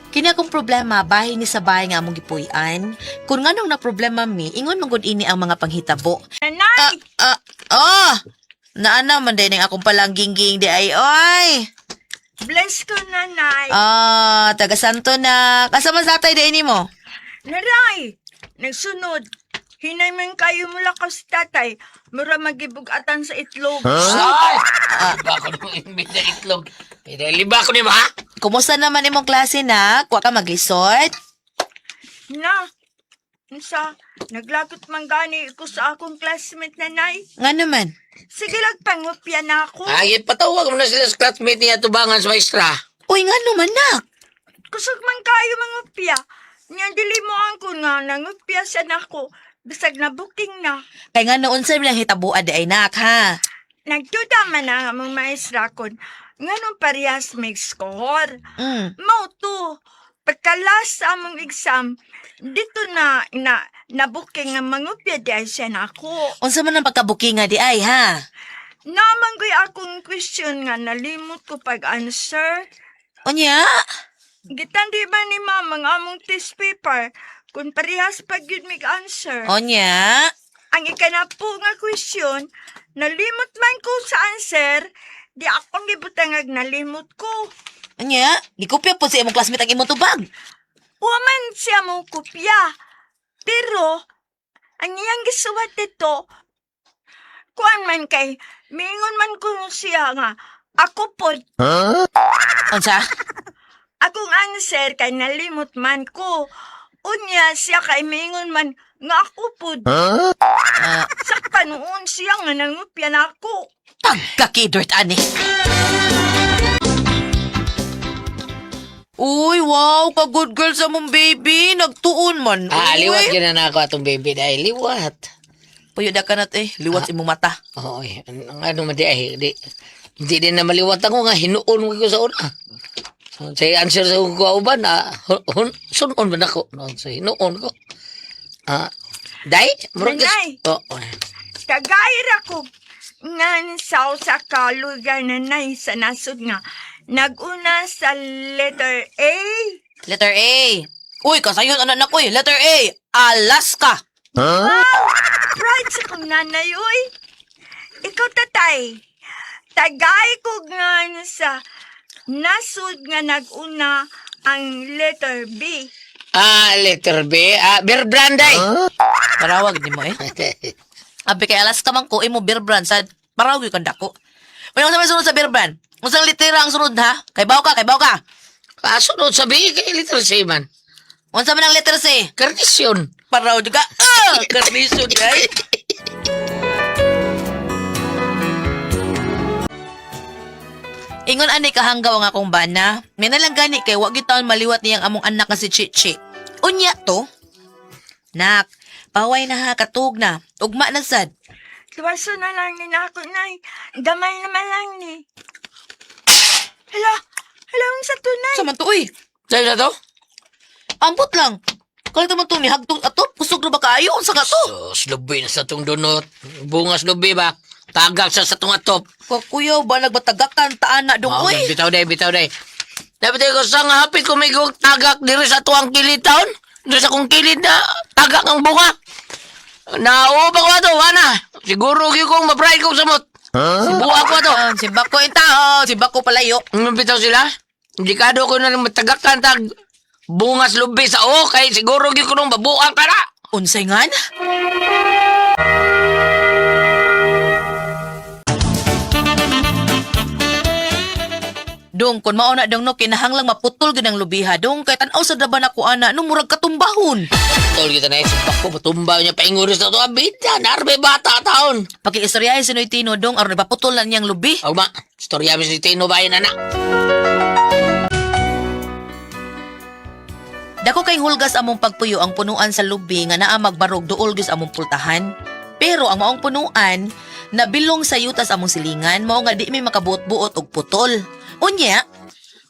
Kini akong problema bahin ni sa bahay nga among gipuy-an. Kung nganong na problema mi, ingon man gud ini ang mga panghitabo. Nanay! Ah, oh! Naana man din ang akong palanggingging di ay oy. Bless ko, nanay. Ah, taga Santo na. Kasama sa atay di mo. Naray! Nagsunod. Hinay man kayo mula ka sa tatay. Mura magibugatan sa itlog. Ay! Liba ko nung imbit na itlog. Liba ko ni ma? Kumusta naman imong klase na? Kuha ka maglisod? Na! Unsa, naglagot man gani ko sa akong classmate, nanay. Nga naman. Sige lang, pangupya na ako. Ay, patawag mo na sila sa classmate niya tubangan sa maestra. Uy, nga naman nak. Kusog man kayo mangupya. Nya dili mo ang nga nangupya sa nako. Bisag na booking na. Kay nga noon sa ilang hitabuan di ay nak ha. Nagduda man ang among maestra kon nganong parehas may score. Mao to. Pagkalas sa among exam, dito na na nabuking ang mangupya di ay siya nako. Unsa man ang pagkabukinga di ay ha? Naman ko'y akong question nga nalimot ko pag-answer. Unya? Gitan di ba ni mama ang among test paper kung parehas pag yun mig-answer. Unya? Ang ikanapo nga question, nalimot man ko sa answer, di akong gibutangag nalimot ko. Unya? Gikopya po sa imong classmate ang imong tubag. Waman siya mo kopya. Pero, ang iyang gisuwat dito, kuan man kay, mingon man ko siya nga, ako po, Unsa? akong answer kay nalimot man ko. Unya siya kay mingon man nga ako po. Ah, Sakta noon siya nga nangupya na ako. Pagkakidort ani. Uy, wow, ka good girl sa mong baby. Nagtuon man. Ah, Uy. liwat yun na ako atong baby dahil liwat. Puyo da ka na eh. Liwat sa imong mata. Oo, eh. Ang ano man di ay, di, hindi din na maliwat ako nga, hinuon ko sa una. So, sa answer sa ko uban, ah, hun, sunon man ako. No, so, hinuon ko. Ah, day, murag Nanay. Oh, oh. Tagayra ko ngan sa usa ka lugar na nay sa nasod nga naguna sa letter A. Letter A. Uy, kasayon anak na ko eh. Letter A. Alaska. Pride sa kong nanay, uy. Ikaw, tatay. Tagay ko ngan sa nasod nga naguna ang letter B. Ah, letter B. Ah, beer brand day. Parawag ni mo eh. Abi kay Alaska man ko, imo beer brand. Sa parawag yung kandako. Uy, unsa may sunod sa beer brand? Unsang litera ang sunod ha? Kay baw ka, kay baw ka. Ah, sunod sa B, kay letter C man. Unsa man ang letter C? Carnation. Paraw juga. Ah, karnisyon guys. Ingon ani kahanggaw ang akong bana. May nalang gani kay wa gyud taon maliwat niyang among anak nga si Chichi. Unya to. Nak, paway na ha katug na. Ugma na sad. Tuwaso na lang ni nako, nay. Gamay naman lang ni. Hala, hala, unsa to, nay? Sa man to uy? Sa'yo na to? Ambot lang. Kalito man to ni hagtong atop kusog ra ba kaayo unsa ka to? So, slubi na sa tong dunot. Bunga slubi ba? Tagak sa tong atop. Kakuyaw ba nagbatagakan taan na dong Oh, uy? bitaw day, bitaw day. Dapat ko sa nga hapit ko may gug tagak diri sa tuang kilid taon. Diri sa kong kilid na tagak ang bunga. Nao ba ko ato, ana? Siguro gyud kong ma-pride kong samot. Huh? Sibuha ko ato. Ah, si Bako yung tao, si Bako palayo. Ang bitaw sila. Indikado ko na lang matagakan tag bungas lubi sa o kay siguro gyud ko nung babuang ka na. Unsay ngan? Dong, kun mao na dong no, kinahanglang maputol gyud ang lubiha. Dong, kay tan-aw sa daba na ko ana, no, murag katumbahon. Tol kita na isip ko patumbaw niya painguris na to abita narbe bata taon. Pakiistoryahe si Noy Tino, dong, aron ipaputol na niyang lubi. Ugma, istorya mi si Tino bayan anak. Dako kay hulgas among pagpuyo ang punuan sa lubi nga naa magbarog duol gyud sa among pultahan. Pero ang maong punuan nabilong sa yutas among silingan mao nga di mi makabuot-buot og putol. Unya,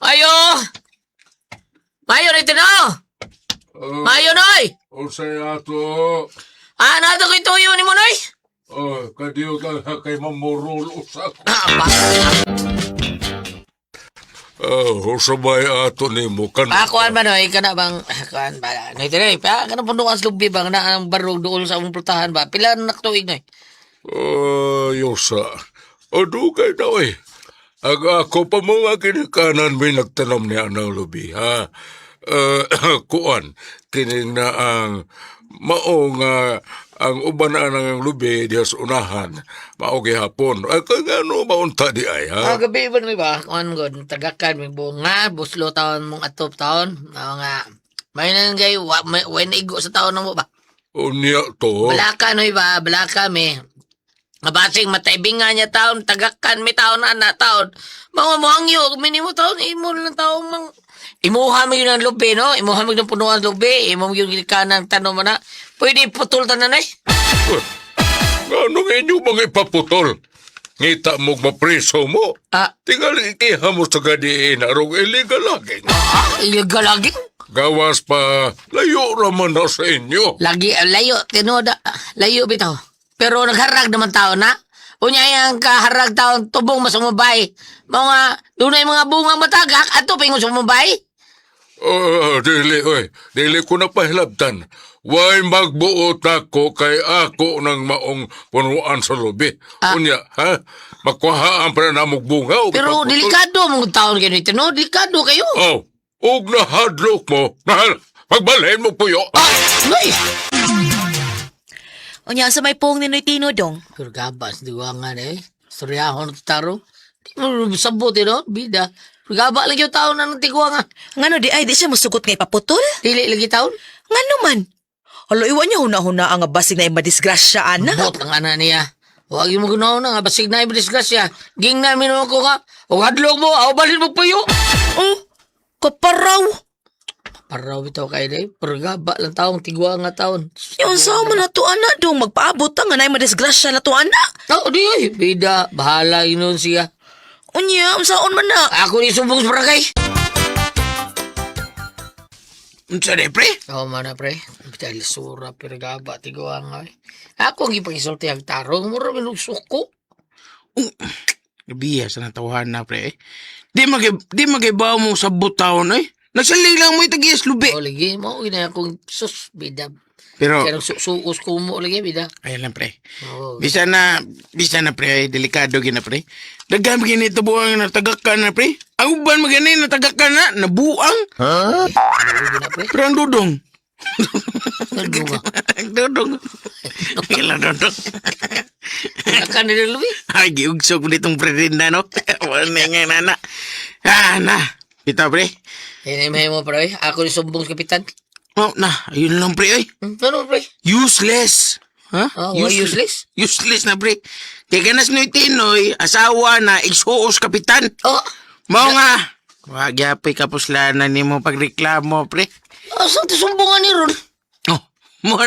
Ayo! Mayo rin tino! Mayo noy! Unsay ato? Ah, nato ko'y tuyo ni mo noy! Oh, kadiyo ka kay mamurul usa ko. Ah, ba? Oh, sabay ato nimo kan. Ah, kuan ba noy kana bang kuan ba? Noy dire pa kana punuan sa lubi bang na ang barog duol sa among pultahan ba? Pila na tuig noy? Oh, yosa. O dugay na oy. Ang ako pa mga kinikanan may nagtanom niya ng lubi, ha? Kuan, kining na ang mao nga ang uban na ang lubi diha sa unahan, mao gihapon. Ay, kay ngano maunta di ay, Ah, ha? gabi ba noy ba? Kuan god tagakan may bunga, buslo taon mong atop taon. Mao nga may nang gay wa may when igo sa taon mo ba? Unya to. Balaka noy ba? Balaka mi. Mabasing mataibingan niya taon, tagakan mi taon ana taon. Mga mo ang minimo taon, imo lang taon mang imuha mo yun ang lubi, no? Imuha mo yung punuan lubi, imo mo yung gikanan tanom mo na. Pwede putol tanan eh. Anong inyo bang ipaputol? Ngita mo mapriso mo. Ah, Tingali ikiha mo sa gadiin arong illegal lagi. ah, illegal lagi. Gawas pa, layo raman na sa inyo. Lagi, layo, tinuod, layo bitaw. Pero nagharag naman tao na. Unya yang kaharag taon tubong mas umubay. Mga, dunay mga bunga matagak, ato pingon sumubay. Oh, dili, oy. Dili ko na pahilabtan. Way magbuot ako kay ako ng maong punuan sa lubi. Unya, ha? Makuha ang pananamog bunga. O Pero ipaputol. delikado mong taon kayo nito, no? Delikado kayo. Oh, ug nahadlok mo. Nahal, pagbalhin mo puyo. Ah, nay! Unya sa may pong ni Noy Tino dong. Pero gabas, di ko nga eh. Storyahon at taro. Di mo sabot eh, no? Bida. Pero gaba lagi yung taon na ng tigwa nga. Ngano di ay di siya musugot nga ipaputol? Dili lagi taon. Ngano man? Hala, iwan niya huna-huna ang basig na imadisgrasya, ana. Bot ang ana niya. Huwag yung magunaw na nga. Basig na yung disgrasya. Ging namin ako nga. Huwag hadlok mo. Aw, balin mo puyo. Oh, kaparaw. Paraw bitaw kayo eh. Pero gaba lang taong tigwa nga taon. Yung sa man na to, ana, dong. Magpaabot ta nga na madisgrasya na to, ana. Oh, di ay. Bida, bahala yun nun siya. Unya, unsaon man na. Ako ni sumbong sa barangay. Unsa day, pre? Oo, mana pre. Bitay lisura, pero gaba, tigwa nga eh. Ako ang ipakisulti ang tarong. Mura minong suko. Gabiya sa natawahan na, pre. Eh. Di magibaw mo sa butawon, eh. Nagsalig lang mo itagiyas lubi. O, lagi mo, gina akong sus, bida. Pero, Kaya susuos ko mo, lagi, bida. ayan lang, pre. Oo. Bisa na, pre, ay, delikado gina, pre. Daghan gini buang natagakan na, pre. Ang uban magani natagakan na, nabuang. Oo, gina, pre. Pero ang dudong. Ano ba? Ang dudong. Kailan dudong. Naka nila, Lubi. Ay, giugsog mo ditong pre-rinda, no? Wala na nga, nana. Ah, na. Bitaw, pre. Hindi may mo, pre. Ako ni sumbong sa kapitan. Oh, na. Ayun lang, pre, ay. Ano, pre? Useless. Ha? Ah, why useless? Useless na, pre. Kay ganas ni Tinoy, asawa na igsuos kapitan. Oh, Mao nga. Wag yapoy kapuslanan nimo pagreklamo, pre. asa to sumbongan ni Ron? Oh, mo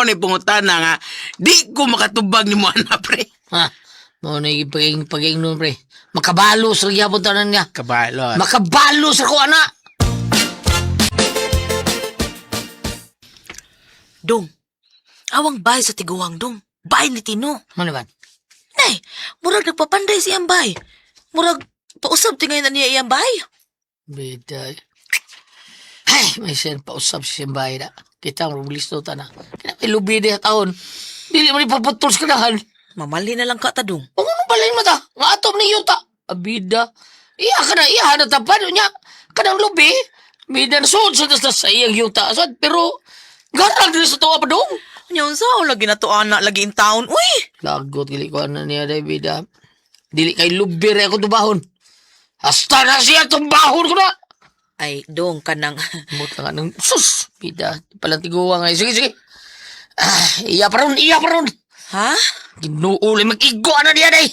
ni pangutana nga di ko makatubag nimo ana, pre. Ha? Mo na yung paging, paging nun, pre. Makabalo sa gyapon tanan niya. Kabalo. Makabalo sa ko, ana! Dong, awang bay sa tiguang, dong. Bay ni Tino. Ano ba? Nay, murag nagpapanday siyang bay. Murag, pausab tingay na niya iyang bay. Bida. Ay, may sen pausap siya bahay na. Kita ang listo ta na. Kaya may lubi di taon. Dili mo ni paputol sa kanahan. Mamali na lang ka ta, dong. O ano balay mo ta? Nga atom ni yuta. Abida. Iya ka na, iya na tapan. Unya, kanang lubi. Bida na suod sa tas sa iyang yuta. Sad, pero garang dili sa tuwa pa dong. Nya, unsa lagi na to, ana, lagi in town. Uy! Lagot gali ko na niya day bida. Dili kay lubi re ako tubahon. Hasta na siya tubahon ko na. Ay, dong, kanang... Mut lang anong sus, bida. Palang tiguwa nga. Sige, sige. Ah, iya pa ron, iya pa ron. Ha? Ginuuli, mag-igo na niya day.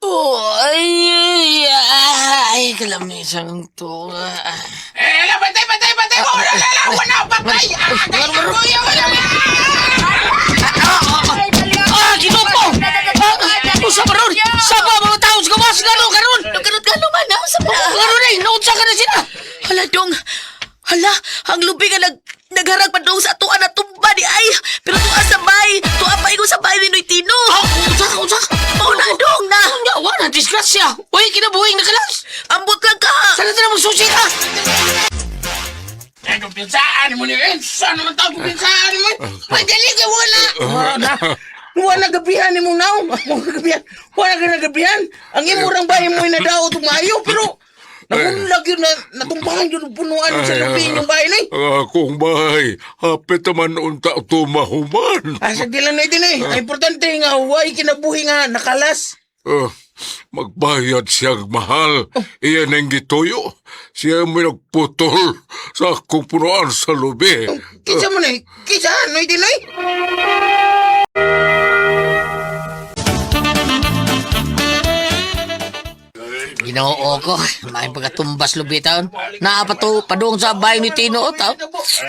Oh, ay, ay, kalamisang to. Eh, ala, patay, patay, patay! Wala, wala, wala, patay! Ah, kay kuya, wala! Ah, ginupo! Ah, usa pa ron! Saba mga tao sa gawas! Gano, karon! Karot ka naman, ha? Unsa ba? Karon eh, naunsa ka na sila! Hala, dong. Hala, ang lubi nga nagharag pa dong sa tuwa na tumba di ay. Pero tuwa sa bay. Tuwa pa ingon sa bay ni Noy Tino. Ah, unsa ka, unsa ka? Mao na, dong, na. Unya, wala Nga na, disgrasya. Uy, kinabuhing nakalas. Ambot lang ka. Sana na magsusi ka. Ay, kumpinsaan mo ni Enzo. Ano man tao kumpinsaan mo? Madali ka, wala. Wala. Wala gabihan ni mong naong. Wala gabihan. Wala ka nagabihan. Ang imurang bahay mo na daw tumayo, pero nagunlag yun na natumpahan yun ang punuan sa lubi inyong bahay na eh. Akong bahay, hapit naman unta tumahuman. Asa di lang na din eh. Ang importante nga, huwag kinabuhi nga, nakalas. Magbayad siya mahal. Iyan ang gituyo. Siya may nagputol sa akong punuan sa lubi. Kisa mo na eh. Kisa, ano din eh. Ginoo ko, may pagkatumbas lubi taon. Naa pa to, padung sa bahay ni Tino, oh, taon.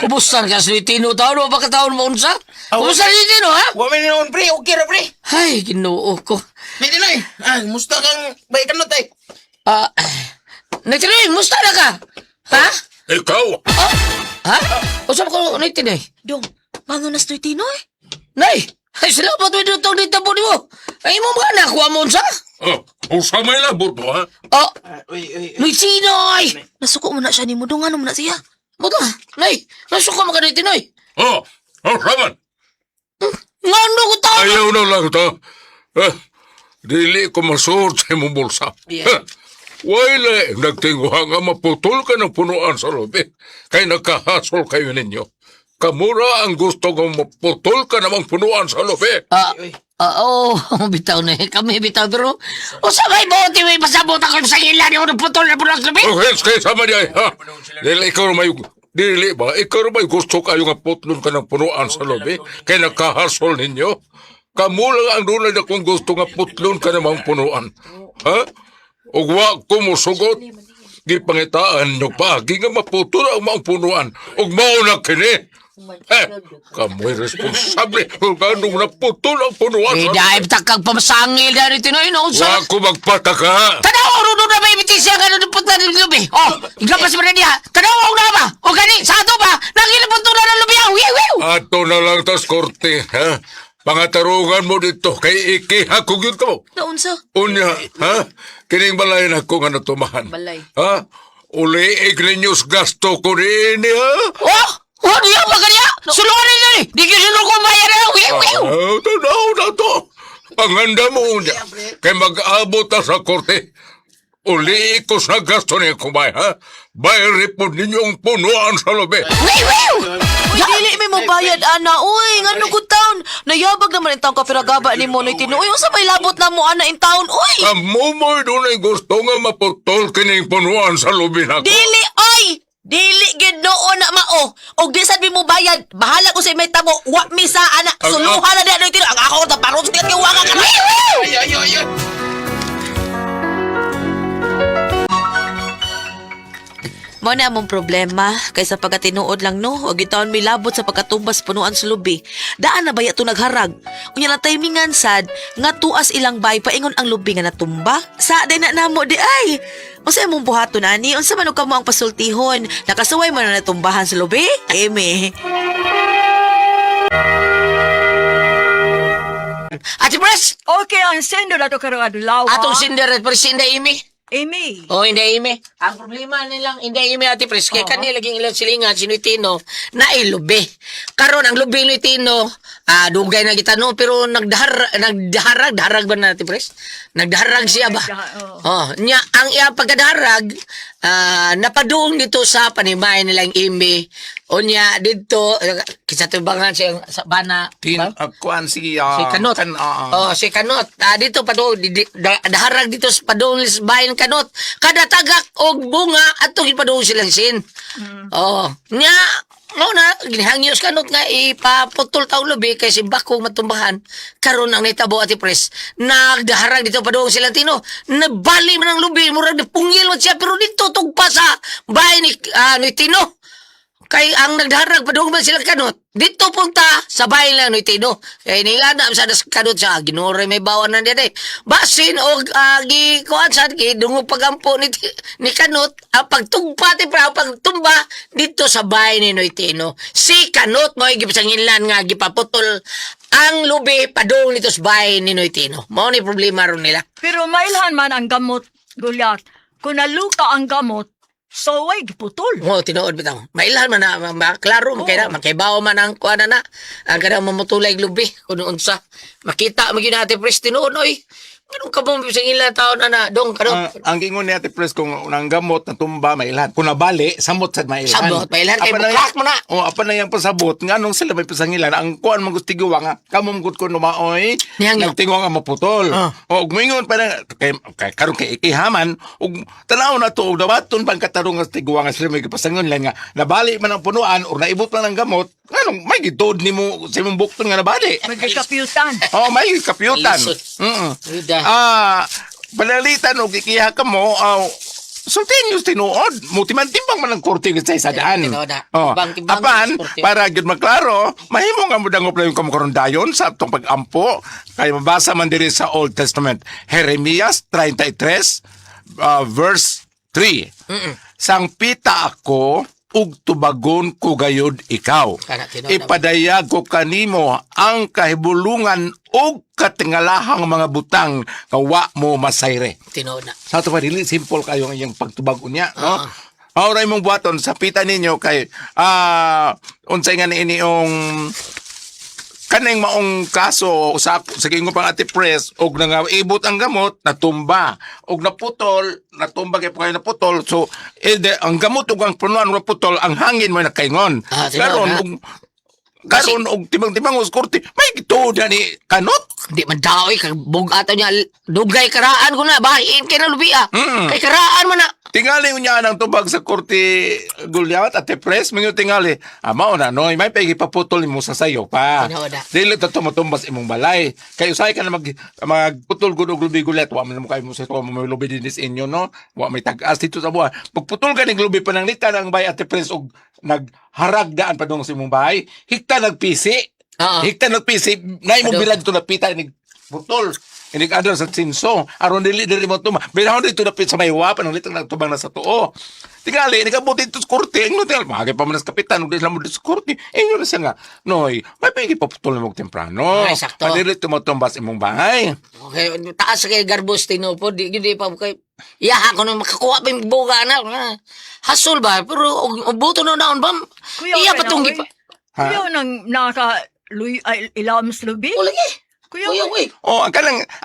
Kumusta ka sa ni Tino taon? Wa ba ka taon mo unsa? Kumusta ni Tino, ha? Huwag may noon, pre. Okay ra, pre. Ay, ginoo ko. May din eh. Ah, musta kang bahay ka na tay. Ah, Nagtinoy, musta na ka? Ha? Ikaw! Oh? Ha? Usap ko, Nagtinoy. Dong, ngano na si Tinoy? Nay! Ay, salamat mo dito dito po nimo. Ay, mo ba nakuha mo unsa? Oh, usa may labot mo, ha? Oh, Uy, uy, Nagtinoy! Nasuko mo na siya nimo dong, ngano mo na siya? Buta, nay, nasuko mo ka Nagtinoy. Oh, usa man. Ngano ko taon? Ayaw na lang ta. Eh, dili ko masuot sa imong bulsa. Yeah. Eh, Wala, nagtinguha nga maputol ka ng punuan sa lubi. Kay nakahasol kayo ninyo. Kamura ang gusto kong maputol ka namang punuan sa lubi. Ah, ah, oo, bitaw na eh. Kami bitaw pero usa may bote may pasabot ako sa ila ni ono putol na pulang gabi. Okay, kay sama niya. Ha? Dili ikaw may dili ba? Ikaw may gusto kayo nga putlon ka ng punuan sa lubi. Kay nakahasol ninyo. Kamu lang ang dunay na kung gusto nga putlon ka namang punuan. Ha? Ug wa ko mosugot. Gipangitaan nyo pa, gi nga maputol ang maong punuan. Ug mao na kini. Eh, kamoy responsable. Kung anong naputol ang punuan. Eh, sa dahil takag pamasangil na rin tinoy no Wa unsa. ko magpataka. Tanaw ro na may bitis siya kanon putol ng lubi. Oh, igapas mo na niya. Tanaw na ba? O gani sa ato ba? Nangilabot na ng lubi. Wiw wiw. Ato na lang tas korte, ha? Pangatarungan mo dito kay ikiha ko gyud kamo. Naunsa? Unya, ha? Kining balay na ko nga natumahan. Balay. Ha? Uli ninyo sa gasto ko niini, ha? Oh, oh niya ba kaniya? Sulungan na ni. Di gyud sulong ko bayar. Wiw wiw. Ah, tanaw na to. Panganda mo unya. Kay mag-abot ta sa korte. Uli ko sa gasto ni kumay, ha? Bayari po ninyong punuan sa lobe. Wiw wiw. Uy, dili may mobayad ana. Uy, ngano good town. Nayabag naman in taon ka piragaba ni mo Tino. Uy, unsa may labot na mo ana in town? Uy! Amo mo'y dunay gusto nga maputol kining punuan sa lobe nako. Dili oy! Dili gid noo na mao. Og di sad mi mo bayad. Bahala ko sa may tabo. Wa mi sa ana. Suluhan na di ano Tino. Ang ako ta paron sa kay wanga ka. Ay, ay, ay, ay. Mao na among problema kaysa pagkatinuod lang no, og gitaon mi labot sa pagkatumbas punuan sa lubi. Daan na baya to nagharag. Unya na timingan sad nga tuas ilang bay paingon ang lubi nga natumba. Sa day na namo di ay. Unsa imong buhaton ani? Unsa man og kamo ang pasultihon? Nakasuway man na natumbahan sa lubi? Eme. Ate Pres, Okay, ang sendo na to karong adlaw. ha? atong sinder at Pres, Inday Amy. Amy. Oh, Inday Amy. Ang problema nilang Inday Amy Ate Pres, kay kanila laging ilang silingan si Tino na ilubi. Karon ang lubi ni Tino, ah dugay na kita no, pero nagdahar nagdaharag daharag ba na Ate Pres? Nagdaharag siya ba? Nagdaha- oo. Oh, nya ang iya pagkadaharag, napadung dito sa panimay nilang Amy. Unya didto kinsa tubangan siya sa bana. Tin, ba? kuan si, Si Kanot. Kan, Oh, si Kanot. Ah, dito padung daharag dito sa padung sa bayan Kanot. Kada tagak og bunga atong ipadung silang sin. Oh, nya mo na ginhangyo sa Kanot nga ipaputol taong lubi kay si Bakong matumbahan. Karon ang nitabo ati pres. Nagdaharag dito padung silang tino. Nabali man ang lubi murag napungil man siya pero dito tugpa sa bahay ni ni Tino. Kay ang nagdarag padung man sila kanot. Dito punta sa bahay lang ni Tino. Kay nila na sa das kanot sa Ginoo may bawan na dire. Basin og gi kuan sa gidungog pagampo ni kanot ang pagtugpa ti pra ang pagtumba dito sa bahay ni Noy Tino. Si kanot mo gipasanginlan nga gipaputol ang lubi padung nito sa bahay ni Noy Tino. Mao ni problema ron nila. Pero mailhan man ang gamot, Gulyat. Kung naluka ang gamot, so way giputol. Oo, tinuod bitaw. Mailhan man na, klaro man kay na, makaibaw man ang kuan na na. Ang kanang mamutulay lubi kun unsa. Makita mo gyud natin pres tinuod oy. Nganong ka mo sa ila taon na na dong kano. Ang gingon ni Ate Pres kung ang gamot na tumba mailhan. Kung nabali, samot sad mailhan. Samot, mailhan. Kay Apan na- bukak mo na. Oh, apan na yang pasabot nganong sila may pasangilan. Ang kuan man gusto nga kamo man gud ko numaoy. Nihangyo. Nagtingo nga maputol. O ug moingon pa na kay, kay karon kay ikihaman ug tanaw na to og dawaton pang katarong nga tiguang nga sila may gipasangilan nga nabali man ang punuan or naibot man ang gamot nganong may gituod nimo sa imong bukton nga nabali. Magkakapiutan. Oh, may kapyutan. Lisod. Yuda. Panalitan og ikiha ka mo, sultihin yung tinuod. Mutiman-timbang man ang korte sa isa daan. Tinuod na. Oh. Timbang-timbang Apan, ang korte. para gyud maklaro, mahimo nga modangop lang yung kamukaron dayon sa atong pag-ampo. Kay mabasa man diri sa Old Testament. Jeremias 33, verse 3. Sangpita ako ug tubagon ko gayud ikaw. Kana, tinuod na. Ipadayag ko kanimo ang kahibulungan ug katingalahang mga butang nga wa mo masayre. Tinuod na. Sa ato pa dili simple kayo ang iyang pagtubag unya, no? Aura imong buhaton sa pita ninyo kay unsay nga niini ong kaning maong kaso sa sa gingon pang Ate Press og nangaibot ang gamot natumba og naputol natumba kay pagay naputol, so ang gamot ug ang punuan naputol, ang hangin mo nakaingon. Ah, tinuod Karon na. og karon og tibang-tibang us korte may gituod na ni kanot. Di man daoy kag bugat niya dugay karaan ko na bahin kay na lubi ah. Kay karaan man na. Tingali niya ang tubag sa korte, Gulyat at Press, mga tingali. Ama na noy, may pegi paputol mo sa sayo pa. Tinuod na. Dili ta tumutumbas imong balay. Kay usahay ka na magputol gud og lubi, Gulyat, wa man mo kay mo sa wa mo may lubi dinis inyo, no. Wa may tag-as dito sa buhay. Pagputol ka ning lubi pananglitan ang bay Ate Press og nagharag daan pa dong sa imong bahay, hikta nagpisi. Oo. Hikta nagpisi, na imong Ano? bilad to napita inig putol. Inig adal sa sinso. Aron dili dili mo tuma. Binahon dito napit sa may wapan ang litang nagtubang na sa tuo. Tingali, nagabot dito sa korte. Ingno tingali, mahagay pa man sa kapitan, ug di sila mo dito sa korte. Ingno na siya nga, Noy, may pwede paputol mo og temprano. Ay, sakto. Madili tumutumbas imong bahay. Okay, taas kay garbos tinupo di gyud di pa kay iyaha ko na makakuha pa yung buga na. Ah, hasol ba pero og buto na naon ba Kuya, iya pa tong gipa. Ha? Kuya nang naka luy ay, ilam sa lubi. O lagi. Kuya, Kuya oy. Oh, ang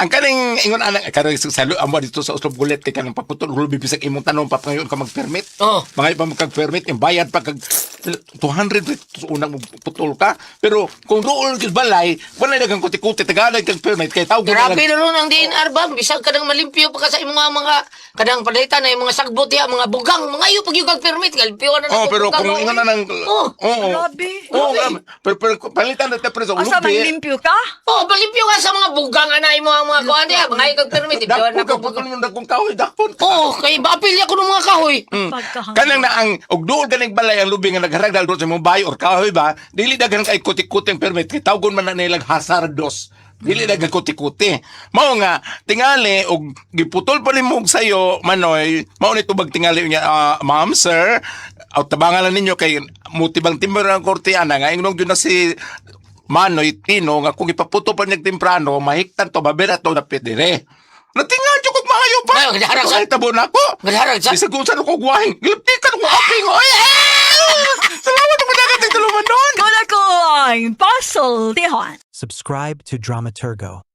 kanang ingon anang karon sa amo dito sa Oslob Gulet kay kanang paputol og lubi bisag imong tanom pa pangayon ka magpermit. Oh. Mga iba magkag-permit, yung bayad pa kag 200 sa unang putol ka. Pero kung doon kay balay, wala na kang kuti-kuti, tagalog kang permit, kay tawag na Grabe na ron ang DNR ba? Bisag ka nang malimpyo pa ka sa imong mga kanang padalitan na yung mga sagbot ya, mga bugang, mga iyo pag yung kag permit, galimpyo na Oh, pero bugang, kung oy. ingon na ng Oh. Oo. Grabe. Oo, grabe. Pero palitan na pero sa Asa man ulubi. limpyo ka? Oh, malimpyo ka sa mga bugang ana imo ang mga kuan diha, mga iyo kag permit, limpyo na Dakpon ka putol mo dakong kahoy, dakpon ka. Oh, kay baapil ako ng mga kahoy. Pagkahangin. Kanang na ang og duol ganing balay ang lubi nga nagharagdal doon sa imong bahay or kahoy ba, dili daghan kay kuti-kuti ang permit kay tawgon man na nilang hazardos. Dili daghan kuti-kuti. Mao nga tingali og giputol pa nimo og sayo manoy, mao ni tubag tingali niya, ma'am sir, aw tabangan lang ninyo kay mutibang timber ang korte ana nga ingnon gyud na si Manoy Tino nga kung ipaputo pa niya temprano mahiktan to mabira to dapit dire. Natingal jud kog maayo pa. Ay, nagharag sa- Ay, tabo na ako. Nagharag sa- Bisag kung saan ko guwahing. Giliptikan ko aping. Oy! Ah! Salamat ako dagat ang tuluman doon. Kuna ko ang puzzle, Tihon. Subscribe to Dramaturgo.